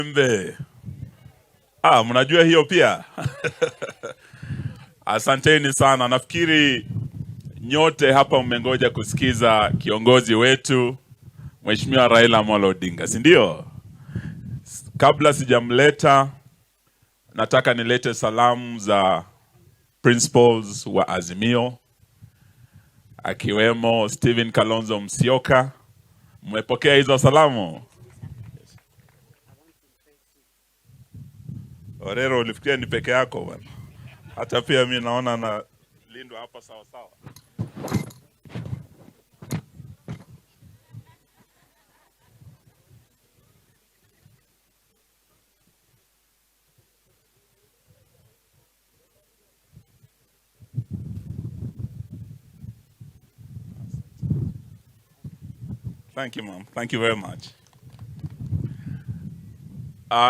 Mbe. Ah, mnajua hiyo pia. Asanteni sana. Nafikiri nyote hapa mmengoja kusikiza kiongozi wetu Mheshimiwa Raila Amolo Odinga, si ndio? Kabla sijamleta, nataka nilete salamu za principals wa Azimio akiwemo Stephen Kalonzo Musyoka. Mmepokea hizo salamu? Orero, ulifikiria ni peke yako bwana? Hata pia mi naona na lindwa hapa sawa sawa. Thank you, ma'am. Thank you very much.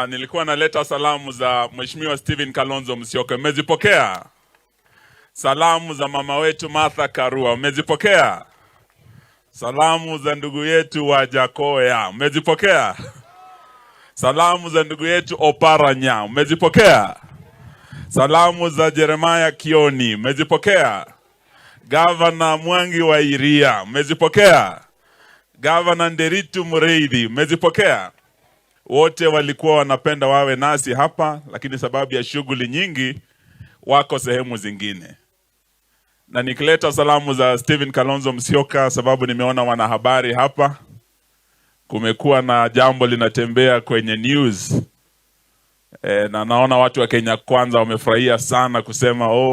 Nilikuwa naleta salamu za Mheshimiwa Stephen Kalonzo Musyoka. Mmezipokea? Salamu za mama wetu Martha Karua. Mmezipokea? Salamu za ndugu yetu Wajackoyah. Mmezipokea? Salamu za ndugu yetu Oparanya. Mmezipokea? Salamu za Jeremiah Kioni. Mmezipokea? Gavana Mwangi wa Iria. Mmezipokea? Gavana Nderitu Mureithi. Mmezipokea? Wote walikuwa wanapenda wawe nasi hapa, lakini sababu ya shughuli nyingi wako sehemu zingine. Na nikileta salamu za Stephen Kalonzo Musyoka, sababu nimeona wanahabari hapa, kumekuwa na jambo linatembea kwenye news na naona watu wa Kenya Kwanza wamefurahia sana kusema, oh,